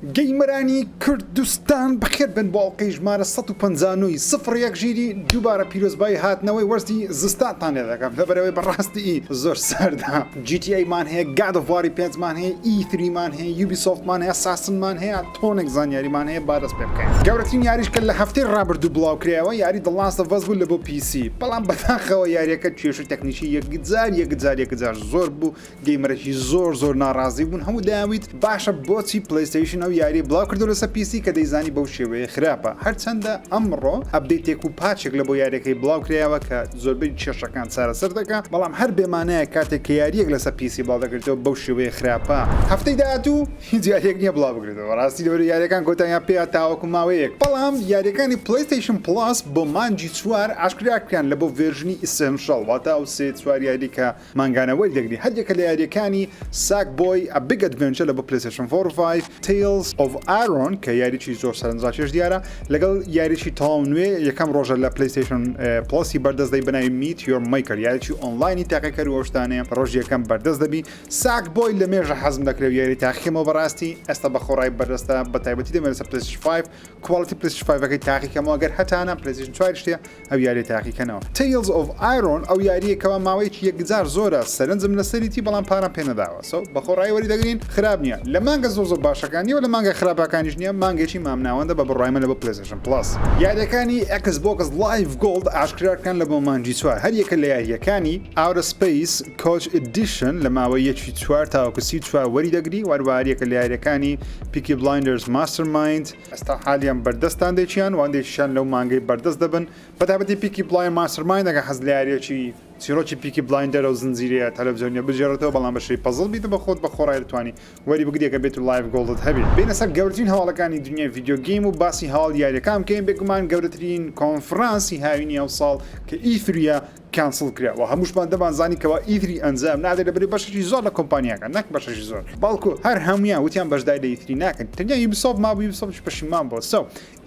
gamer انی کوردستان بەخێر بن بۆ ئەڵقەی ژمارە 159 ی سفر یەک ژیری دووبارە پیرۆزبایی هاتنەوەی وەرزی زستانتان لێ دەکەم لەبەرئەوەی بەڕاستی زۆر ساردە GTA مان هەیە God of War ی پێنجمان هەیە E3 مان هەیە Ubisoft مان هەیە Assassin مان هەیە تۆنێک زانیاریمان هەیە با دەست پێ بکەین. گەورەترین یاریش کە لە هەفتەی ڕابردوو بڵاوکرایەوە یاری The Last of Us بوو لە بۆ PC بەڵام بەداخەوە یاریەکە کێشەی تەکنیکی یەکجار یەکجار یەکجار زۆر بوو gamer ێکی زۆر زۆر ناڕازی بوون هەموو دەیانویت باشە بۆچی PlayStation ئەو یاریەی بڵاو کردەوە لەسەر PC کە دەیزانی بەو شێوەیە خراپە هەرچەندە ئەمڕۆ update ێک و patch ێک لە بۆ یاریەکەی بڵاو کرایەوە کە زۆربەی کێشەکان چارەسەر دەکا بەڵام هەر بێمانایە کاتێک کە یاریەک لەسەر PC بڵاو دەکرێتەوە بەو شێوەیە خراپە هەفتەی داهاتوو هیچ یاریەک نییە بڵاو بکرێتەوە بەڕاستی لەبەر یاریەکان کۆتاییان پێ هات تاوەکو ماوەیەک بەڵام یاریەکانی PlayStation Plus بۆ مانگی چوار ئاشکرا کران لە بۆ version ی Essential واتە ئەو سێ چوار یاری کە مانگانە وەریدەگری هەریەکە لە یاریەکانی Sackboy A Big Adventure لە بۆ PlayStation 4 و 5 Tails of Iron کە یاریی زۆر سەرنجڕاکێش دیارە لەگەڵ یاریی تەواو نوێ یەکەم ڕۆژە لە PlayStation Plus ی بەردەست دەی بەناوی Meet Your Maker یاریی ئۆنلاینی تاقیکەر و ئەو شتانەیە ڕۆژی یەکەم بەردەست دەبی Sackboy لە مێژە حەزم دەکرێت یاری تاقیکەمەوە بەڕاستی ئێستا بە خۆڕای بەردەستە بە تایبەتی دەمێت لەسەر PlayStation 5 quality PlayStation 5 ەکەی تاقیکەمەوە گەر هەتانە PlayStation 4 شتێ ئەو یاریە تاقیکەنەوە. Tails of Iron ئەو یاریە کەوا ماوەیەکی یەکجار زۆرە سەرنجم لەسەریتی بەڵام پارەم پێ نەداوە so بەخۆڕایی وەری دەگرین خراپ نیە لە مانگە زۆر زۆر باشەکان نیە و لە مانگە خراپەکانیش نیە مانگێکی مامناوەندە بە بڕوای من لە بۆ PlayStation Plus. یاریەکانی Xbox Live Gold ئاشکرا کران لە بۆ مانگی چوار هەریەکە لە یاریەکانی Outer Space Coach Edition لە ماوەی یەکی چوار تاوەکو 34 وەری دەگری وەروە هەریەکە لە یاریەکانی Peaky Blinders Mastermind ئێستا حالیان بەردەستە هەندێکیان و هەندێکیشیان لەو مانگەی بەردەست دەبن بەتایبەتی Peaky Blind Mastermind ئەگەر حەز لە یاریەکی چیرۆکی Peaky Blinder و زنجیرەیە تەلەڤزیۆنیە بگێڕێتەوە بەڵام بە شێوەی پەزڵ بیت بە خۆت بە خۆڕای دەتوانی وەری بگری ئەگەر بێت و Live Gold ت هەبێت بێینە سەر گەورەترین هەواڵەکانی دنیای video game و باسی هەواڵی یاریەکان بکەین بێگومان گەورەترین کۆنفرانسی هاوینی ئەوساڵ کە E3 یە cancel کرا و هەمووشمان دەمان زانی کەوا E3 ئەنجام نادرێت لەبەری بەشێکی زۆر لە کۆمپانیاکان نەک بەشێکی زۆر بەڵکو هەر هەموویان وتیان بەشداری لە E3 ناکەن تەنیا Ubisoft مابوو Ubisoft یش پەشیمان بووە so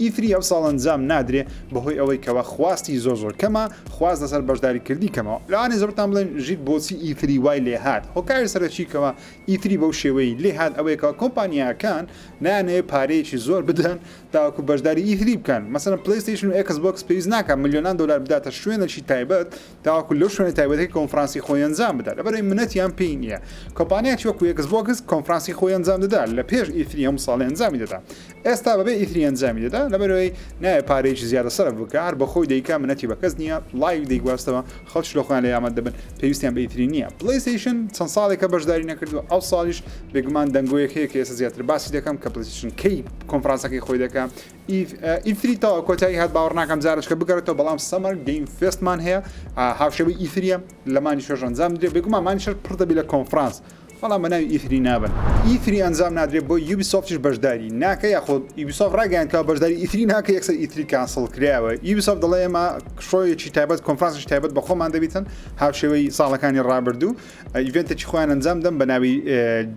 E3 ئەو ساڵ ئەنجام نادرێ بەهۆی ئەوەی کەوا خواستی زۆر زۆر کەمە خواست لەسەر بەشداریکردنی کەمەوە لەوانەیە زۆرتان بڵێن ژیر بۆچی E3 وای لێهات هۆکاری سەرەکی کەوا E3 بەو شێوەی لێهات ئەوەیە کەوا کۆمپانیاکان نایانەوێت پارەیەکی زۆر بدەن تاوەکو بەشداری E3 بکەن، مەسەلەن PlayStation و Xbox پێویست ناکات ملیۆنان دۆلار بداتە شوێنێکی تایبەت تاوەکو لەو شوێنە تایبەتەی کۆنفرانسی خۆی ئەنجام بدات لەبەرئەوەی منەتیان پێی نییە. کۆمپانیایەکی وەکو Xbox کۆنفرانسی خۆی ئەنجام دەدا لە پێش E3 هەموو ساڵێ ئەنجامی دەدا ئێستا بەبێ E3 ئەنجامی دەدا لەبەرئەوەی نایەوێت پارەیەکی زیادە سەرف بکا هەر بەخۆی دەیکا منەتی بە کەس نییە live دەیگواستەوە خەڵکیش لە خۆیان لێ ئامادە دەبن پێویستیان بە E3 نییە. PlayStation چەند ساڵێکە بەشداری نەکردووە ئەوساڵیش بێگومان دەنگۆیەک هەیە کە ئێستا زیاتر باسی دەکەم کە PlayStation کەی کۆنفرانسەکەی خۆی دەکا E3 تەواو کۆتایی هات باوەڕ ناکەم جارێکە بگەڕێتەوە بەڵام Summer Game Fest مان هەیە هاوشێوەی E3 یە لە مانگی شەش ئەنجام درێ بێگومان مانگی شەش پڕ دەبی لە کۆنفرانس بەڵام بە ناوی E3 نابن E3 ئەنجام نادرێت بۆ Ubisoft یش بەشداری ناکە یاخۆ Ubisoft ڕاگەیان کە بەشداری E3 ناکە یەکسەر E3 cancel کراوە Ubisoft دەڵێ ئێمە show یەکی تایبەت کۆنفرانسێکی تایبەت بە خۆمان دەبیتن هاوشێوەی ساڵەکانی ڕابردوو event ێکی خۆیان ئەنجام دەم بە ناوی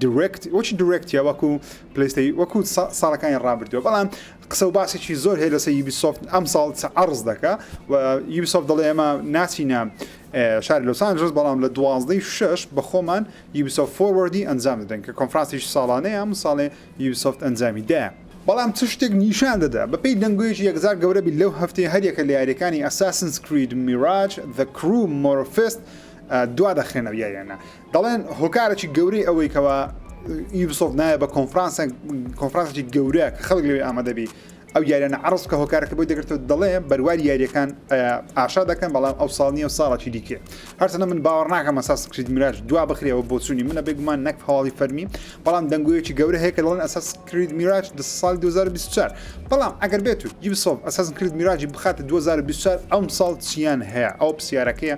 Direct وەکی Direct یا وەکو پلەیستەی وەکو ساڵەکانی ڕابردووە بەڵام قسە و باسێکی زۆر هەیە لەسەر Ubisoft ئەم ساڵ چ عەرز دەکا و Ubisoft دەڵێ ئێمە ناچینە شاری لۆس ئانجلس بەڵام لە دوازدەی شەش بە خۆمان Ubisoft Forward ی ئەنجام دەدەن کە کۆنفرانسێکی ساڵانەیە ئەم ساڵێ Ubisoft ئەنجامی دا. بەڵام چ شتێک نیشان دەدا؟ بەپێی دەنگۆیەکی یەکجار گەورە بی لەو هەفتەیە هەریەکە لە یاریەکانی Assassin's Creed Mirage، The Crew Motorfest دوا دەخرێن ئەو یاریانە. دەڵێن هۆکارێکی گەورەی ئەوەی کەوا Ubisoft نایە بە کۆنفرانسێک کۆنفرانسێکی گەورە کە خەڵک لەوێ ئامادە بی ئەو یاریانە عەرز بکە هۆکارەکە بۆی دەگرێتەوە دەڵێ بەرواری یاریەکان ئاشا دەکەن بەڵام ئەو ساڵ نییە و ساڵێکی دیکە هەرچەندە من باوەڕ ناکەم Assassin's Creed Mirage دوا بخرێەوە بۆچوونی منە بێگومان نەک هەواڵی فەرمی بەڵام دەنگۆیەکی گەورە هەیە کە دەڵێن Assassin's Creed Mirage ساڵی 2024 بەڵام ئەگەر بێت و Ubisoft Assassin's Creed Mirage ی بخاتە 2024 ئەم ساڵ چیان هەیە ئەو پرسیارەکەیە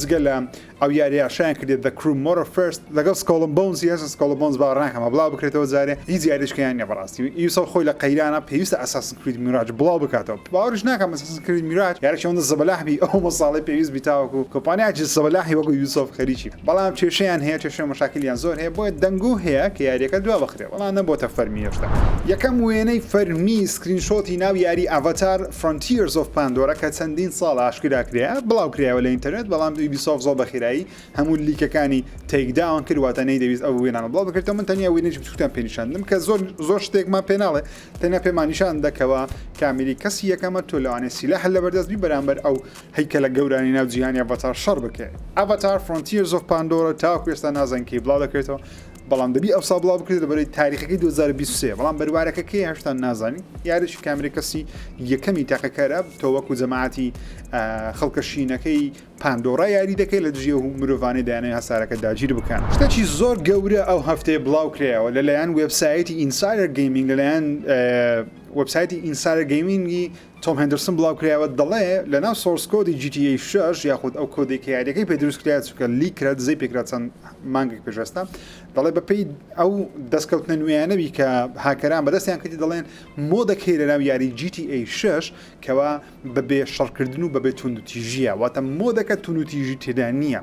جگە لە ئەو یاریە شایان کردێت The Crew Motorfest لەگەڵ Skull and Bones هێشتا Skull and Bones باوەڕ ناکەم بڵاو بکرێتەوە جارێ هیچ یاریشکیان نیە بەڕاستی Ubisoft خۆی لە قەیرانە پێویستە Assassin's Creed Mirage بڵاو بکاتەوە باوەڕیش ناکەم Assassin's Creed Mirage یاریی ئەوەندە زەبەلاح بی ئەو ساڵەی پێویست بی تاوەکو کۆمپانیایەکی زەبەلاحی وەکو Ubisoft خەریکی بەڵام کێشەیان هەیە کێشە و مەشاکیلیان زۆر هەیە بۆیە دەنگۆ هەیە کە یاریەکە دوا بخرێ بەڵام نەبۆتە فەرمی هێشتا. یەکەم وێنەی فەرمی screenshot ی ناو یاری Avatar Frontiers of Pandora کە چەندین ساڵە ئاشکرا کرایە بڵاو کرایەوە لە ئینتەرنێت بەڵام. Ubisoft زۆر بە خێرایی هەموو leak ەکانی take down کرد، واتە نەیدەویست ئەو وێنانە بڵاو بکرێتەوە. من تەنیا وێنەیەکی بچووکتان پێ نیشان دەدەم کە زۆر زۆر شتێکمان پێ ناڵێ، تەنیا پێمان نیشان دەدا کەوا کامیری کەسی یەکەمە، تۆ لەوانەیە سیلاحت لەبەردەست بی بەرامبەر ئەو هەیکەلە گەورانەی ناو جیهانی ئەڤەتار شەڕ بکەی. Avatar Frontiers of Pandora تاوەکو ئێستا نازانین کەی بڵاو دەکرێتەوە، بەڵام دەبی ئەوساڵ بڵاو بکرێت لەبەرەی تاریخەکەی 2023، بەڵام بەروارەکە کەی هێشتا نازانین. یاریی کامێرەی کەسی یەکەمی تاقیکەرە، تۆ وەکو جەماعەتی خەڵکە شینەکەی پاندۆرا یاری دەکەی لە دژی ئەو مرۆڤانەی دەیانەوێت هەسارەکە داگیر بکەن. شتێکی زۆر گەورە ئەو هەفتەیە بڵاو کرایەوە لەلایەن وێبسایتی Insider Gaming لەلایەن وێبسایتی Insider Gaming ی تۆم هێندرسن بڵاو کرایەوە دەڵێ لەناو source code ی GTA 6 یاخود ئەو کۆدێک کە یاریەکەی پێ دروست کرا چونکە leak کرا دزەی پێکرا چەند مانگێک پێش ئێستا دەڵێ بەپێی ئەو دەستکەوتنە نوێیانەوی کە هاکەران بەدەستیان کردی دەڵێن mod ەک هەیە لەناو یاری GTA 6 کەوا بەبێ شەڕکردن و بەبێ توندوتیژییە، واتە mod ەکە توندوتیژی تێدا نییە.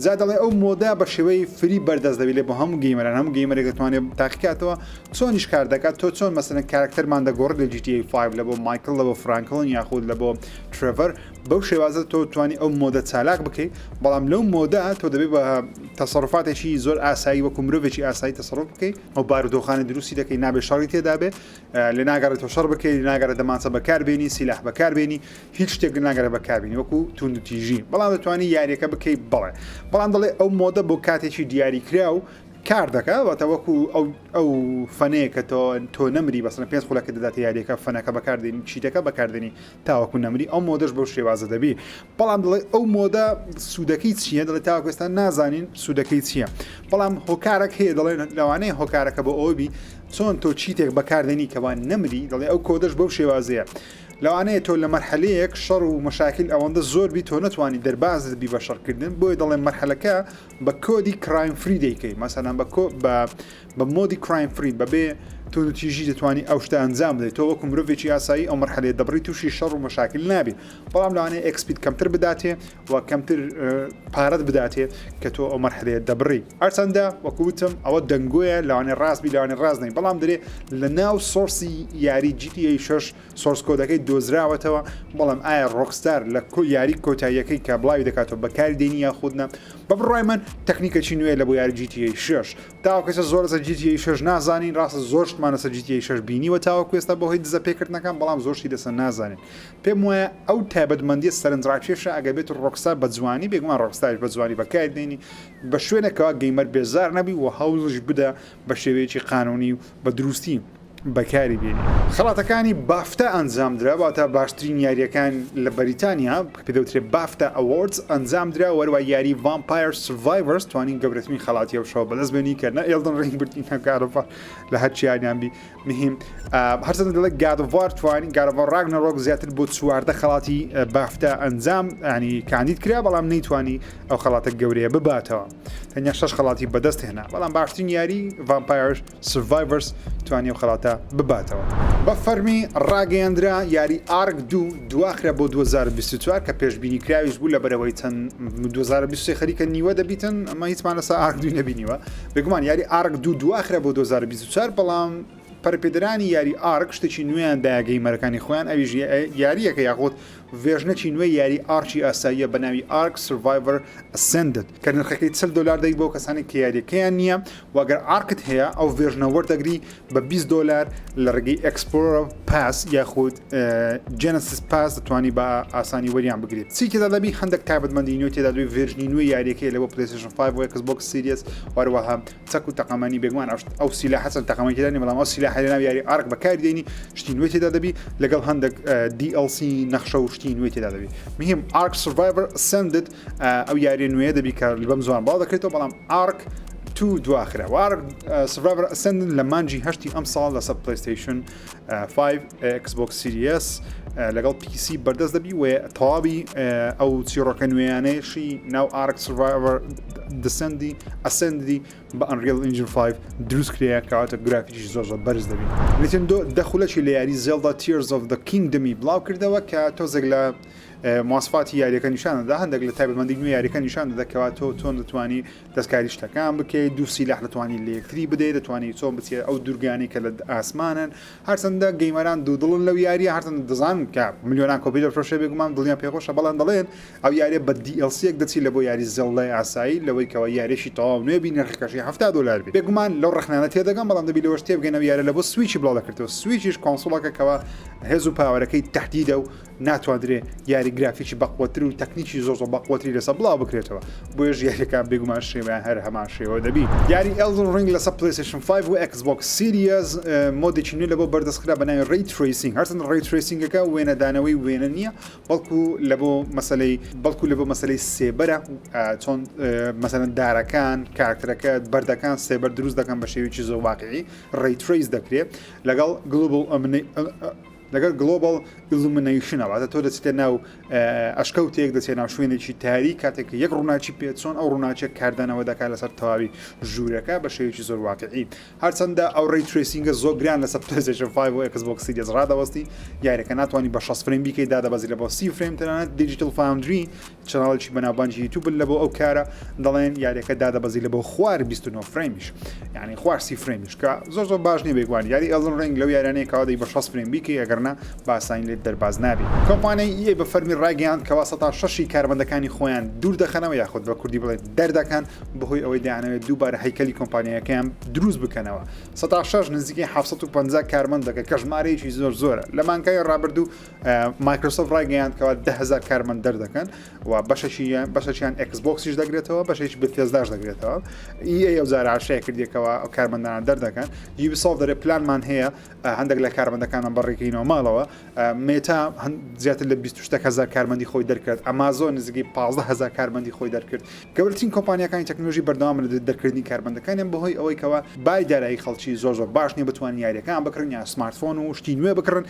جا دەڵێ ئەو mod ە بە شێوەی free بەردەست دەبێت لێ بۆ هەموو gamer ان، هەموو gamer ێک دەتوانێت تاقیکاتەوە چۆنیش کار دەکات، تۆ چۆن مەسەلەن کارەکتەرمان دەگۆڕیت لە GTA 5 لە بۆ مایکڵ لە بۆ فرانکڵن یاخود لە بۆ ترێڤەر، بەو شێوازە تۆ توانی ئەو mod ە چالاک بکەیت، بەڵام لەو mod ە تۆ دەبێت بە تەسەروفاتێکی زۆر ئاسایی وەکو مرۆڤێکی ئاسایی تەسەروف بکەیت، ئەو بارودۆخانە دروستی دەکەی نابێت شەڕی تێدا بێ، لێ ناگەڕێ تۆ شەڕ بکەی، لێ ناگەڕێ دەمانچە بەکار بێنی، سیلاح بەکار بێنی، هیچ شتێک لێ ناگەڕێ بەکار بێنی وەکو توندوتیژی، بەڵام دەتوانی یاریەکە بکەی بەڵێ، بەڵام دەڵێ ئەو mod ە بۆ کاتێکی دیاریکراو کار دەکا، واتە وەکو ئەو ئەو فەنەیە کە تۆ تۆ نەمری بەسەن پێنج خولەکە دەداتە یاریەکە فەنەکە بەکار دێنی cheat ەکە بەکار دێنی تاوەکو نەمری ئەو mod ەش بەو شێوازە دەبی، بەڵام دەڵێ ئەو mod ە سوودەکەی چییە؟ دەڵێ تاوەکو ئێستا نازانین سوودەکەی چییە، بەڵام هۆکارێک هەیە دەڵێن لەوانەیە هۆکارەکە بۆ ئەوە بی چۆن تۆ cheat ێک بەکاردێنی کەوا نەمری دەڵێ ئەو کۆدەش بەو شێوازەیە لەوانەیە تۆ لە مەرحەلەیەک شەڕ و مەشاکیل ئەوەندە زۆر بی تۆ نەتوانی دەربازت بی بە شەڕکردن بۆیە دەڵێن مەرحەلەکە بە کۆدی crime free دەیکەی مەسەلەن بە کۆ بە بە mode ی crime free بەبێ توندوتیژی دەتوانی ئەو شتە ئەنجام بدەیت تۆ وەکو مرۆڤێکی ئاسایی ئەو مەرحەلەیە دەبڕی تووشی شەڕ و مەشاکیل نابی بەڵام لەوانەیە XP ت کەمتر بداتێ و کەمتر پارەت بداتێ کە تۆ ئەو مەرحەلەیە دەبڕی هەرچەندە وەکو وتم ئەوە دەنگۆیە لەوانەیە ڕاست بی لەوانەیە ڕاست نەی بەڵام دەرێ لە ناو source ی یاری GTA 6 source code ەکەی دۆزراوەتەوە بەڵام ئایا Rockstar لە کۆ یاری کۆتاییەکەی کە بڵاوی دەکاتەوە بەکاری دێنی یاخود نا بە بڕوای من تەکنیکەکی نوێ لە بۆ یاری GTA 6 تاوەکو ئێستا زۆر لەسەر GTA 6 نازانین ڕاستە زۆر شتمان لەسەر GTA 6 بینیوە تاوەکو ئێستا بەهۆی دزە پێکردنەکان بەڵام زۆر شتی لەسەر نازانین پێم وایە ئەو تایبەتمەندیە سەرنجڕاکێشە ئەگەر بێت Rockstar بە جوانی بێگومان Rockstar یش بە جوانی بەکاری دێنی بە شوێنێکەوە gamer بێزار نەبی و هەوڵش بدە بە شێوەیەکی قانونی و بە دروستی بەکاری بێنی. خەڵاتەکانی BAFTA ئەنجامدرا واتە باشترین یارییەکان لە بەریتانیا کە پێ دەوترێت BAFTA Awards ئەنجامدرا وەروا یاری Vampire Survivors توانی گەورەترین خەڵاتی ئەو شەوە بەدەست بێنی کە نە Elden Ring بردی نە God of War لە هەر چیانیان بی مهم هەرچەندە دەڵێت God of War توانی God of War Ragnarok زیاتر بۆ 14 خەڵاتی BAFTA ئەنجام ینی کاندید کرا بەڵام نەیتوانی ئەو خەڵاتە گەورەیە بباتەوە تەنیا شەش خەڵاتی بەدەست هێنا بەڵام باشترین یاری Vampire Survivors توانی ئەو خەڵاتە بباتەوە. بە فەرمی ڕاگەیەندرا یاری ARK دوو دواخرا بۆ 2024 کە پێشبینی کراویش بوو لەبەرئەوەی چەند 2023 خەریکە نیوە دەبیتن ئەمە هیچمان لەسەر ARK دووی نەبینیوە بێگومان یاری ARK دوو دواخرا بۆ 2024 بەڵام پەرەپێدرانی یاری ARK شتێکی نوێیان دایە gamer ەکانی خۆیان ئەویش یاریەکە یاخود version ێکی نوێی یاری ARK ی ئاساییە بە ناوی ARK Survivor Ascended کە نرخەکەی 40 دۆلار دەیت بۆ کەسانی کە یاریەکەیان نییە و گەر ARK ت هەیە ئەو version ە وەردەگری بە 20 دۆلار لە ڕێگەی Explorer Pass یاخود Genesis Pass دەتوانی بە ئاسانی وەریان بگریت چی تێدا دەبی هەندێک تایبەتمەندی نوێ تێدا دوی version ی نوێی یاریەکەی لە بۆ PlayStation 5 و Xbox Series هەروەها چەک و تەقەمەنی بێگومان ئەو سیلاحە چەند تەقەمەنی تێدا نیە بەڵام ئەو سیلاحە لەناو یاری ARK بەکاری دێنی شتی نوێ تێدا دەبی لەگەڵ هەندێک DLC نەخشە و شتی نوێ تێدا دەبی مهم ARK Survivor Ascended ئەو یاریە نوێ دەبی کە بەم زوان باڵ دەکرێتەوە بەڵام ARK two دواخرا ARK Survivor Ascended لە مانجی هەشتی ئەم ساڵ لەسەر PlayStation 5 Xbox Series لەگەڵ PC بەردەست دەبی و تەواوی ئەو چیڕۆکە نوێیانەیشی ناو ARK Survivor دەسەندی Ascended ی بە Unreal Engine 5 دروست کرایە کەواتە گرافیکی زۆر زۆر بەرز دەبی. Nintendo دە خولەکی لە یاری Zelda Tears of the Kingdom ی بڵاو کردەوە کە تۆزێک لە. مواسفاتی یاریەکە نیشان دەدا، هەندێک لە تایبەتمەندی نوێ یاریەکە نیشان دەدا کەوا تۆ چۆن دەتوانی دەستکاری شتەکان بکەیت، دوو سیلاح دەتوانی لە یەکتری بدەیت، دەتوانی چۆن بچیە ئەو دوورگانەی کە لە ئاسمانن. هەرچەندە gamer ان دوودڵن لەو یاریە، هەرچەندە دەزانن کە ملیۆنان کۆپی دەفرۆشێ بێگومان دڵیان پێخۆشە، بەڵام دەڵێن ئەو یاریە بە DLC یەک دەچی لە بۆ یاری Zelda ی ئاسایی لەوەی کەوا یاریەکی تەواو نوێ بی نرخەکەشی 70 دۆلار بی. بێگومان لەو ڕەخنانە تێدەگەم بەڵام دەبی لەوەش تێبگەن ئەو یاریە لە بۆ Switch ی بڵاو دەکرێتەوە Switch یش console ەکە کەوا هێز و power ەکەی تەحدیدە و ناتواندرێ یاری گرافیکی بەقوەتر و تەکنیکی زۆر زۆر بەقوەتری لەسەر بڵاو بکرێتەوە بۆیەش یاریەکان بێگومان شێوەیان هەر هەمان شێوە دەبی. یاری Elden Ring لەسەر PlayStation 5 و Xbox Series mode ێکی نوێ لەبۆ بەردەست خرا بە ناوی ray tracing هەرچەند ray tracing ەکە وێنەدانەوەی وێنە نییە بەڵکو لە بۆ مەسەلەی بەڵکو لە بۆ مەسەلەی سێبەرە چۆن مەسەلەن دارەکان کارکتەرەکە بەردەکان سێبەر دروست دەکەن بە شێوەیەکی زۆر واقعی ray trace دەکرێت لەگەڵ global لەگەڵ global illumination ە واتە تۆ دەچیتە ناو ئەشکەوتێک دەچێت ناو شوێنێکی تاریک کاتێک یەک ڕووناکی پێ چۆن ئەو ڕووناچێک کاردانەوە دەکات لەسەر تەواوی ژوورەکە بە شێوەیەکی زۆر واقعی هەرچەندە ئەو ray tracing ە زۆر گران لەسەر PlayStation 5 و Xbox Series ڕادەوەستی، یاریەکە ناتوانی بە 60 frame بیکەی دادەبەزی لە بۆ 30 frame تەنانەت Digital Foundry channel ێکی بەناوبانگی یوتیوب لە بۆ ئەو کارە دەڵێن یاریەکە دادەبەزی لە بۆ خوار 29 frame یش یعنی خوار 30 frame یش کە زۆر زۆر باش نییە بێگومان یاری Elden Ring لەو یاریانەیە کەوا دەی بە 60 frame بیکەی ئەگەرنا بە ئاسانی لێت دەرباز نابی. کۆمپانیای EA بە فەرمی ڕایگەیاند کەوا سەتا شەشی کارمەندەکانی خۆیان دوور دەخەنەوە یاخود بە کوردی بڵێن دەردەکەن بەهۆی ئەوەی دەیانەوێت دووبارە هەیکەلی کۆمپانیایەکەیان دروست بکەنەوە. سەتا شەش نزیکەی 750 کارمەندەکە کە ژمارەیەکی زۆر زۆرە. لە مانگای ڕابردوو مایکرۆسۆفت ڕایگەیاند کەوا 10000 کارمەند دەردەکەن و بەشەکی بەشەکیان Xbox یش دەگرێتەوە بەشێکی Bethesda ش دەگرێتەوە. EA ئەو جارە ئاشکرای کردیەکەوە ئەو کارمەندانە دەردەکەن. Ubisoft دەرێ پلانمان هەیە هەندێک لە کارمەندەکانمان بەڕێکەینەوە ماڵەوە. مێتا زیاتر لە 20 شتێک هەزار کارمەندی خۆی دەرکرد، ئەمازۆن نزیکەی 15 هەزار کارمەندی خۆی دەرکرد. گەورەترین کۆمپانیاکانی تەکنۆلۆژی بەردەوامن لە دەرکردنی کارمەندەکانیان بەهۆی ئەوەی کەوا باری دارایی خەڵکی زۆر زۆر باش نییە بتوانن یاریەکان بکڕن یان smartphone و شتی نوێ بکڕن،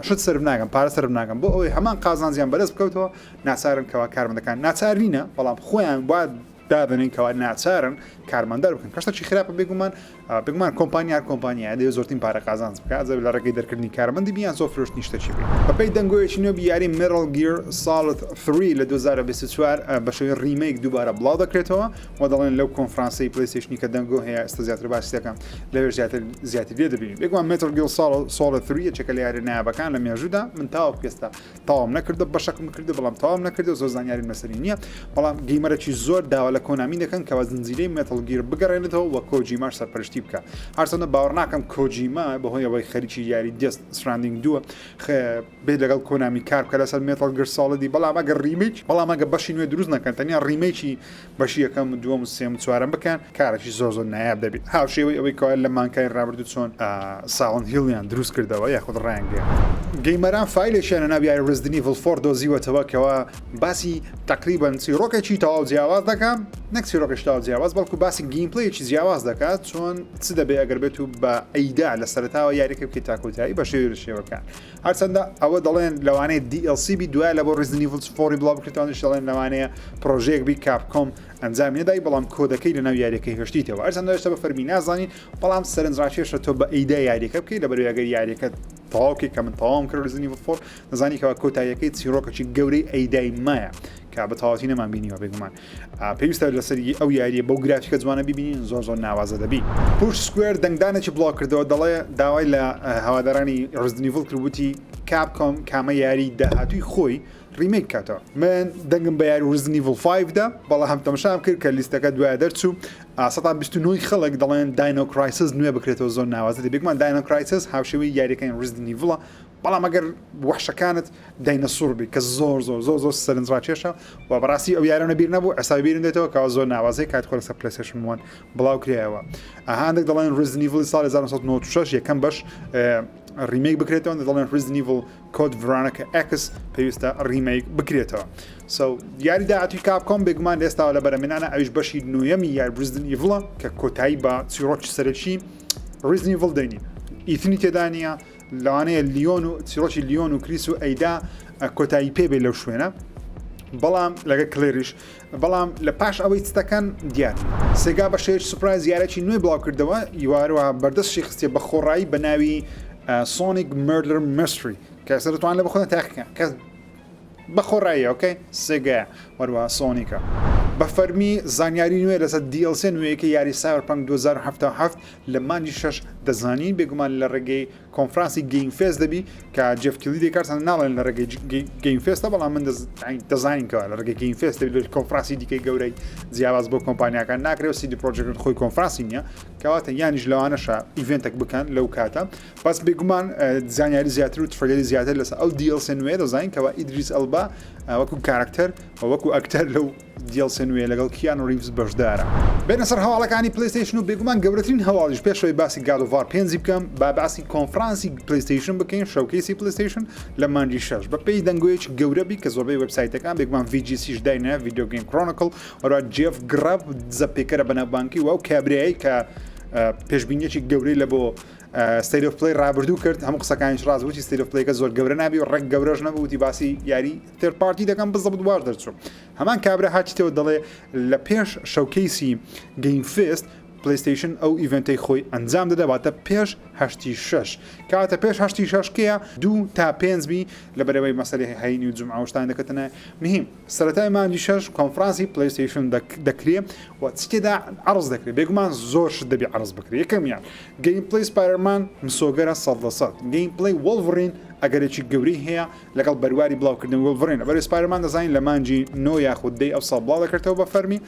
شت سەرف ناکەن، پارە سەرف ناکەن بۆ ئەوەی هەمان قازانجیان بەدەست بکەوتەوە ناچارن کەوا کارمەندەکان ناچار نینە بەڵام خۆیان وا دادەنێن کەوا ناچارن کارمەند دەربکەن کە شتێکی خراپە بێگومان بێگومان کۆمپانیا هەر کۆمپانیایە دەیەوێت زۆرترین پارە قازانج بکات جا لە ڕێگەی دەرکردنی کارمەندی بی یان زۆر فرۆشتنی شتێکی بێ. بەپێی دەنگۆیەکی نوێ یاری Metal Gear Solid 3 لە 2024 بە شێوەی remake دووبارە بڵاو دەکرێتەوە و دەڵێن لەو کۆنفرانسەی PlayStation ی کە دەنگۆ هەیە ئێستا زیاتر باسی دەکەم لەوێش زیاتر زیاتر لێ دەبینین. بێگومان Metal Gear Solid 3 یەکێکە لە یاریە نایابەکان لە مێژوودا من تاوەکو ئێستا تەواوم نەکردو بەشەکم کردو بەڵام تەواوم نەکردو زۆر زانیاریم لەسەری نییە بەڵام gamer ێکی زۆر داوا لە کۆنامی دەکەن کەوا زنجیرەی Metal Gear بگەڕێنێتەوە و کۆجیماش سەرپەرشتی بکە هەرچەندە باوەڕ ناکەم کۆجیما بەهۆی ئەوەی خەریکی یاری Death Stranding دووە بێت لەگەڵ کۆنامی کار بکە لەسەر Metal Gear Solid ی بەڵام ئەگەر remake بەڵام ئەگەر بەشی نوێ دروست نەکەن تەنیا remake ی بەشی یەکەم و دووەم و سێم و چوارەم بکەن کارێکی زۆر زۆر نایاب دەبێت هاوشێوەی ئەوەی کەوا لە مانگانی ڕابردوو چۆن Silent Hill یان دروست کردەوە یاخود ڕایانگەیاند. gamer ان فایلێکیان لەناو یاری Resident Evil four دۆزیوەتەوە کەوا باسی تەقریبەن چیڕۆکێکی تەواو جیاواز دەکا نەک چیڕۆکێکی تەواو جیاواز بەڵکو باسی gameplay ێکی جیاواز دەکات چۆن چ دەبێ ئەگەر بێت و بە ئەیدا لە سەرەتاوە یاریەکە بکەیت تا کۆتایی بە شێوەی لە شێوەکان هەرچەندە ئەوە دەڵێن لەوانەیە DLC بی دوای لە بۆ Resident Evil four ی بڵاو بکرێتەوە هەندێک دەڵێن لەوانەیە پرۆژەیەک بی Capcom ئەنجامی نەدای بەڵام کۆدەکەی لەناو یاریەکەی هێشتیتەوە هەرچەندە هێشتا بە فەرمی نازانین بەڵام سەرنجڕاکێشە تۆ بە ئەیدا یاریەکە بکەیت لەبەر ئەگەر یاریەکە تەواو کەی کە من تەواوم کرد Resident Evil four دەزانی کەوا کۆتاییەکەی چیرۆکێکی گەورەی ئەیدای مایە کە بە تەواوەتی نەمان بینیوە بێگومان پێویستە لەسەر ئەو یاریە بەو گرافیکە جوانە ببینین زۆر زۆر ناوازە دەبی. Push Square دەنگدانێکی بڵاو کردەوە دەڵێ داوای لە هەوادارانی Resident Evil کرد وتی Capcom کامە یاری داهاتووی خۆی remake کاتەوە من دەنگم بە یاری Resident Evil 5 دا بەڵام تەماشام کرد کە لیستەکە دوای دەرچوو 129 خەڵک دەڵێن Dino Crisis نوێ بکرێتەوە زۆر ناوازە دەبێت بێگومان Dino Crisis هاوشێوەی یاریەکانی Resident Evil ە بەڵام ئەگەر وەحشەکانت داینەسوڕ بی کە زۆر زۆر زۆر زۆر سەرنجڕاکێشە و بەڕاستی ئەو یارانە بیر نەبوو ئێستا بیرم دێتەوە کەوا زۆر ناوازەی کات خۆ لەسەر PlayStation 1 بڵاو کرایەوە هەندێک دەڵێن Resident Evil ساڵ 1996 یەکەم بەش remake بکرێتەوە دەڵێن Resident Evil Code Veronica X پێویستە remake بکرێتەوە so یاری داهاتوی Capcom بێگومان لێستاوە لە بەرەمێنانە ئەویش بەشی نوێمی یاری Resident Evil ە کە کۆتایی بە چیرۆکی سەرەکی Resident Evil دێنی ئیتنی تێدا نییە لەوانەیە لیۆن و چیرۆکی لیۆن و کریس و ئەیدا کۆتایی پێ بێ لەو شوێنە بەڵام لەگە کلێریش بەڵام لە پاش ئەوەی چ دەکەن دیار سێگا بە شێوەیەکی surprise یارێکی نوێ بڵاو کردەوە یوارەوە بەردەستشی خستیە بە خۆڕایی بە ناوی Sonic Murder Mystery کە ئێستا دەتوان لە بەخۆیان تاقیکەن کە. بە خۆڕایی okay سێگایە وەروەها سۆنیکە. بە فەرمی زانیاری نوێ لەسەر DLC نوێیەکەی یاری Cyberpunk 2077 لە مانگی شەش دەزانین، بێگومان لە ڕێگەی کۆنفرانسی Game Fest دەبی کە جێف کیلی دەیکات ناڵێن لە ڕێگەی Game Fest ە بەڵام من دەزانین کەوا لە ڕێگەی Game Fest دەبی کۆنفرانسی دیکەی گەورەی جیاواز بۆ کۆمپانیاکان ناکرێ و CD Projekt خۆی کۆنفرانسی نییە کەواتە یانیش لەوانەشە event ێک بکەن لەو کاتە بەس بێگومان زانیاری زیاتر و trailer ی زیاتر لەسەر ئەو DLC نوێ دەزانین کەوا ئیدریس ئەلبا وەکو کارکتەر و وەکو ئەکتەر لەو DLC نوێ لەگەڵ کیانو ریڤز بەشدارە. بێنە سەر هەواڵەکانی PlayStation و بێگومان گەورەترین هەواڵیش پێشەوەی باسی God of War پێنجی بکەم با باسی کۆنفرانسی PlayStation بکەین showcase ی PlayStation لە مانگی شەش بە پێی دەنگۆیەکی گەورە بی کە زۆربەی وێبسایتەکان بێگومان VGC ش داینە Video Game Chronicle وەرا جێف گڕەب دزەپێکەرە بەناوبانکی و ئەو کابرایەی کە پێشبینیەکی گەورەی لە بۆ State of Play ڕابردوو کرد هەموو قسەکانیش ڕاست وتی State of Play ەکە زۆر گەورە نابی و ڕێک گەورەش نەبوو وتی باسی یاری third party دەکەم بزەبت واش دەرچوو هەمان کابرا هاتیتەوە دەڵێ لە پێش showcase ی Game Fest PlayStation ئەو event ەی خۆی ئەنجام دەدا واتە پێش هەشتی شەش کاتە پێش هەشتی شەش کەیە دوو تا پێنج بی لە بەرەوەی مەسەری هەینی و جومعە و شتان دەکەتەنە مهم سەرەتای مانگی شەش کۆنفرانسی PlayStation دەکرێ و چی تێدا عەرز دەکرێت بێگومان زۆر شت دەبی عەرز بکرێت یەکەمیان gameplay Spider-Man مسۆگەرە 100% gameplay Wolverine ئەگەرێکی گەورەی هەیە لەگەڵ بەرواری بڵاوکردن Wolverine لەبەر Spider-Man دەزانین لە مانگی نۆ یاخود دەی ئەو ساڵ بڵاو دەکرێتەوە بە فەرمی